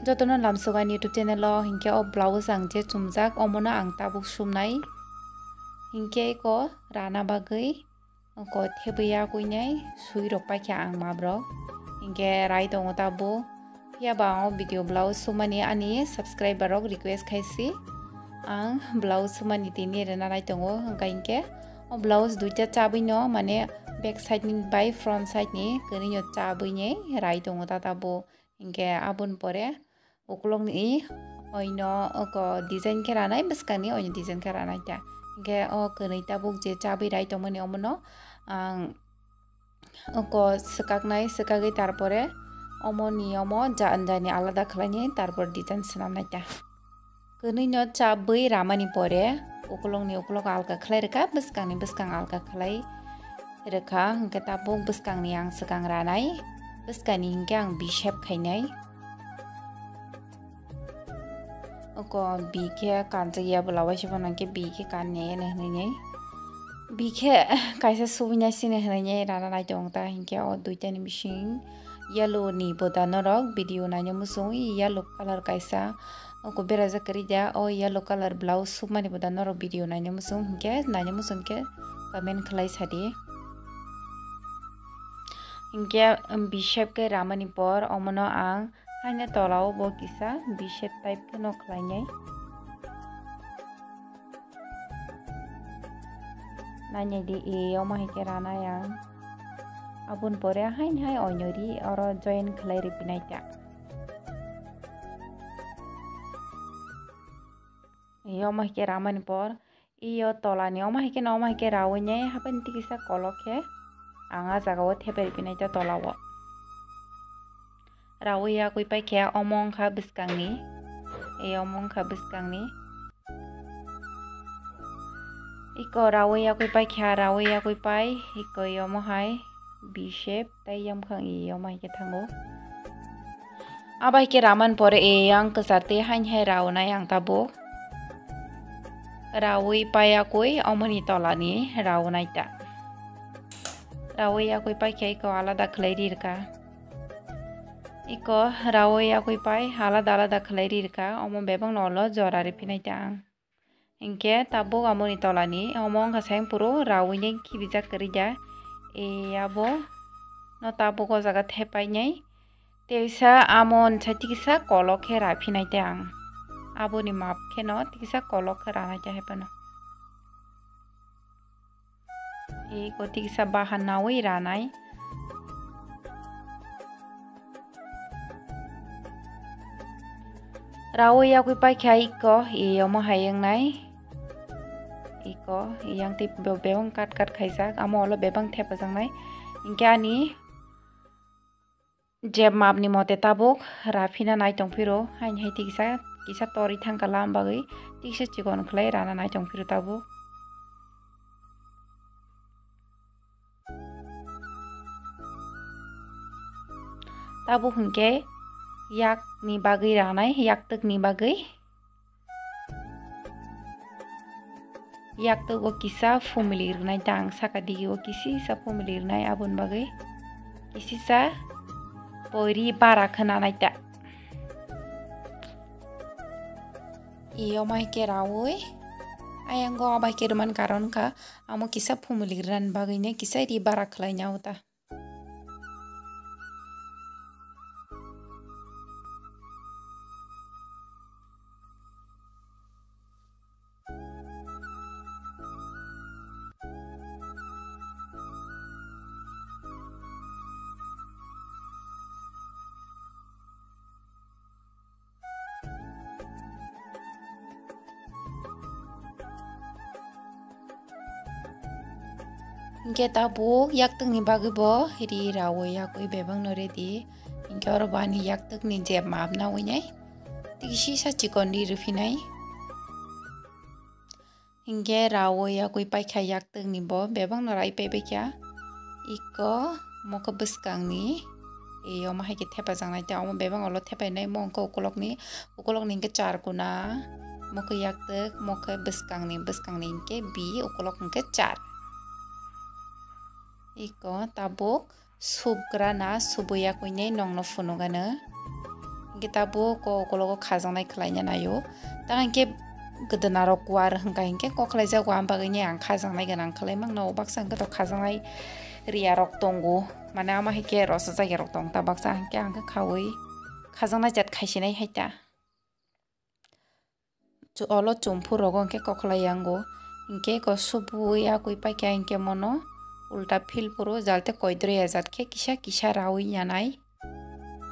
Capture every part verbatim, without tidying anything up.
Jotono lamsukani YouTube channel o hinkhe o blouse ang je chumjak omono ang tabuk sumnai. Hinkhe eko rana bagwi eko thebwi yakuinai sui rok paikha ang mabrok. Hinkhe rai tongo tabuk. Phiya ba ang o video blouse sumani ani subscriber rok request khaisi ang blouse sumani tini rwna nai tongo. Hwnkha hinkhe o blouse duita chabwi no mane back side ni bai front side ni kwnwi no chabwi ni rai tongo ta tabuk. Hinkhe aboni pore ukulokni oino oko design khe ranai, bwskangni oino design khe ranai ta. Hinkhe o kwnwi tabuk je chabwi rai tongmani omono ang oko swkaknai, swkagwi tarpore omoni omo ja-, jani alada khlainai, tarpor design swnamnai ta. Kwnwi no chabwi ramani pore ukulokni ukulok alka khlai rwkha, bwskangni bwskang alka khlai rwkha, hinkhe tabuk bwskangni ang swkang ranai, bwskangni hinkhe ang V shape khainai. Oko V khe kanjak ya bwla waisa phano hinkhe V khe kan ya hwnwi nai. V khe kaisa subui nai sini hwnwi nai rana nai tongo ta, hinkhe o duitani bising yellow ni bo da norok video naina muchung, yellow colour kaisa oko berajak kwrwi da, o yellow colour blouse sukmani bo da norok video naina muchung, hinkhe naina muchung khe comment khlai sadi. Hinkhe V shape khe ramani por omono ang haino tola o bo kisa V shape type khe no khlainai. Nainai di, e, omo hai khe ranai ang. Aboni pore haino hai oino ri oro join khlai ripinai ta. E, omo hai khe ramani por, e, o tola ni omo hai khe no omo hai khe raui nai haphani tikisa kolok khe ang a jaga o thepai ripinai ta tola o. Raui yakui paikha omo wngkha bwskangni, e, omo wngkha bwskangni. Iko raui yakui paikha, raui yakui pai, iko yomo hai V shape, tei yamkhang i yomo hai khe thango. Abo hai khe raman pore e yang kwchar tei haini hai raunai ang tabuk. Raui pai yakui omoni tolani raunai ta. Raui yakui paikha iko alada khlai ri rwkha. Iko raui yakui pai alada alada khlai ri rwkha, omo bebak no ulo jora riphinai ta ang. Hinkhe tabuk amoni tolani omo wngkha seng phuru raui ni khibijak kwrwi da. E abo no tabuk o jaga thepai nai. Teisa amon sai tikisa kolok khe raphinai ta ang. Aboni map kheno tikisa kolok khe ranai ta hai phano. Iko tikisa bahan naui ranai. Raui yakui paikha iko, e omo hai wngnai. Iko, yang tei be-, bebang kat kat khaijak, amo ulo bebang thepajaknai. Hinkhe ani jeb map ni mote tabuk raphina nai tongphiro, haini hai tikisa, kisa tori thangkha lam bagwi, tikisa chikon khlai rana nai tongphiro tabuk. Tabuk hinkhe yak ni bagwi ranai, yaktwk ni bagwi. Yaktwk o kisa phumili rwnai ta ang saka digi o kisisa phumili rwnai, aboni bagwi kisisa poiri bara khna nai ta. Iyo mai khe raui ayang o abai khe rwman karon kha, amo kisa phumili rwnani bagwi ne kisa ri bara khlai nai o ta. Hinkhe tabuk yaktwkni bagwi bo ri raui yakui bebakno ready. Hinkhe oro bo ani yaktwkni je map naui nai. Tei kisa chikon ri rwphinai. Hinkhe raui yakui paikha yaktwkni bo bebakno rai paibaikha. Iko mokhe bwskangni, e, omo hai khe thepajaknai, tei omo bebak ulo thepainai, omo wngkha ukulokni, ukulokni hinkhe char kuna, mokhe yaktwk, mokhe bwskangni, bwskangni hinkhe bi, ukulok hinkhe char. Iko tabuk subgrana, subui yakuinai nongno phunukgano. Hwnkhe tabuk kok ukologo khajaknai khlaina naio. Tang hwnkhe gwdwna rok kuar hwnkha hwnkhe kok khlaijago, am bagwini ang khajaknai gwnang khlai mangno, baksa hwnkhe to khajaknai riya rok tongo, mane ama hai khe rosa jagya rok tong ta, baksa hwnkhe ang khe khaui khajaknai jat khaisinai hai ta. Chu-, olo chumphur rogo hwnkhe koklai yango. Hwnkhe ko subui yakui paikha hwnkhe mono ulta phil phuru jalte koidroi ajat khe kisa kisa raui yanai.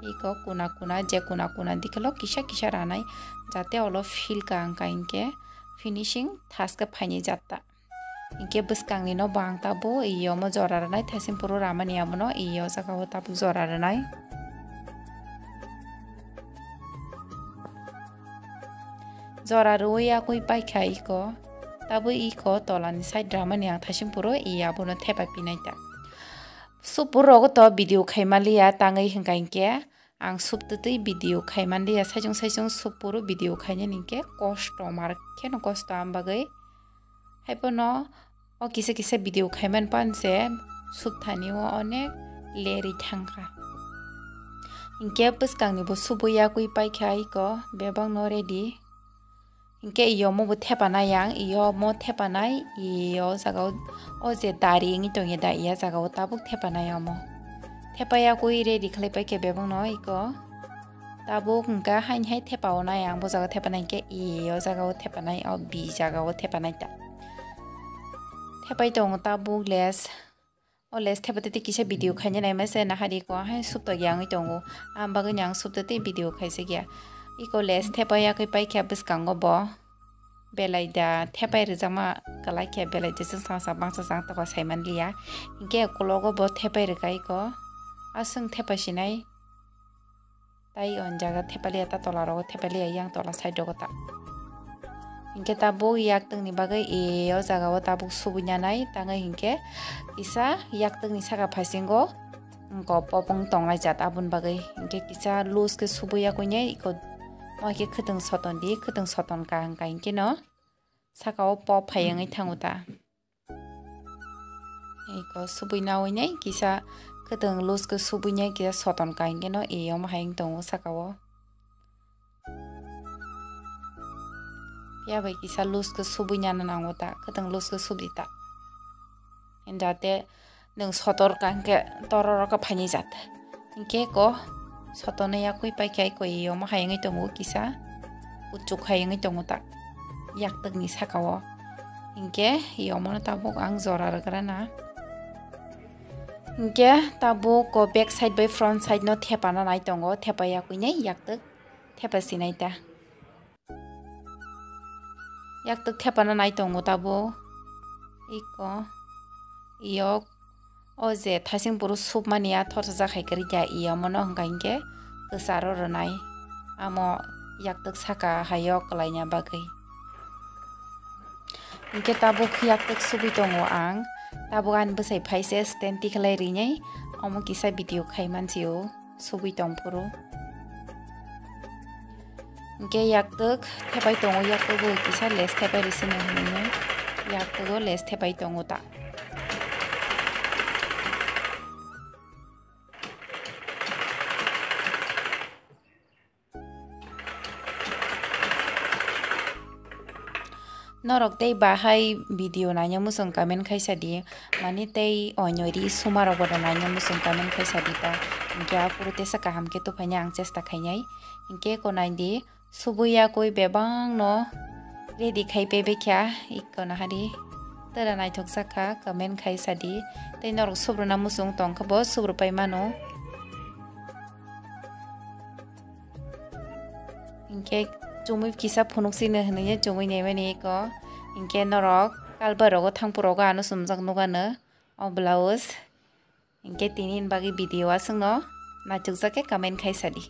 Iko kuna kuna, je kuna kuna dikhelo kisa kisa ranai, jate olo phil ka hwnkha hwnkhe finishing thaske phaini jatta. Hwnkhe bwskangni no bo ang tabuk yomo jora rwnai, thaisin phuru ramani abono yo jagao tabuk jora rwnai. Jora rwui yakui paikha iko, tabuk iko tolani side ramani ang thaisin phuru i abono thepa pinai ta. Supur rogo to video khaima liya tangwi hwnkha hwnkhe ang sup twtwi video khaiman liya, saichung saichung supuru video khainani hwnkhe kosto, mar kheno kosto, am bagwi haiphano o kisa kisa video khaiman panse supthani o onek leri thangkha. Hwnkhe bwskangni bo subui yakui paikha iko bebakno ready. Hwnkhe yomo bo thepanai ang, yomo thepanai, yo jaga o, o je dari wngwi tongya da, iya jaga o tabuk thepanai omo. Thepayakui ready khlai paikha bebakno iko. Tabuk hwnkha haini hai thepa o nai ang, bo jaga thepanai hwnkhe i o jaga o thepanai, o bi jaga o thepanai ta. Thepai tongo tabuk les. O les thepa tei kisa video khaina naima se nahari ko hai supto ya wngwi tongo. Am bagwi ni ang supto tei video khaisa kya. Iko les thepa yakwi paikha bwskango bo. Belai da thepai rwjakma kwlai khe belai da chwng sama sama bangsa chang tokha saiman liya. Hinkhe ukologo bo thepai rwkha iko. Aswng thepa sinai. Tai o jaga thepaliya ta tola rogo thepaliya yang tola side rogo ta. Hinkhe tabuk yaktwng ni bagwi e o jaga o tabuk subui nanai tangwi hinkhe kisa yaktwng ni saka phasingo wngko popong tongnai jat aboni bagwi hinkhe kisa loose khe subui yakui nai iko moi khe khwtwng soton di khwtwng soton ka hwnkha hinkhe no saka o pop phai wngwi thango ta. Eko subui naui nai kisa khwtwng loose khe subui nai kisa soton kainke no e omo hai wng tongo saka o. Phiya bai kisa loose khe subui nana nango ta, khwtwng loose khe subdi ta. Jate nwng sotor kangke tororo khe phaini jat. Hinkhe ko sotonwi yakui paikha iko e omo hai wngwi tongo kisa kuchuk hai wngwi tongo ta yaktwkni saka o. Hinkhe e omono tabuk ang jora rwgrana. Hinkhe tabuk ko back side bai front side no thepana nai tongo, thepa yakui nai yaktwk thepa sinai ta. Yaktwk thepana nai tongo tabuk. Iko. Iyok. O je thasing buru supmani a thorsa jakhai kwrwi kha, iya omono hwnkha hinkhe kwcharo rwnai. Amo yaktwk saka haio kwlaina bagwi. Hinkhe tabuk yaktwk subui tongo ang. Tabuk ani bwsai phaise stand tikhlai rinai. Omo kisa video khai mansio. Subui tong phuru. Hinkhe yaktwk thepai tongo, yaktwk bo kisa les thepai rwsino hinwi yaktwk o les thepai tongo ta. Norok tei bahai video naina muchung comment khai sadi, mani tei oinoi ri suma rok bono naina muchung comment khai sadi ta, hinkhe aphuru tesa kaham khe tuphaina ang chesta khainai. Hinkhe eko naidi, subui yakui bebang no ready khai pebekha, eko nahari tera naithok jakha comment khai sadi, tei norok subruna muchung tongkha bo subru pai mano. Hinkhe chumui kisa phunuk sino hinwi chumui naimani eko. Hinkhe norok kalbai rogo thangpur rogo ano chumjak nukano o blouse. Hinkhe tini ni bagwi video aswkno naitukjak khe comment khai sadi.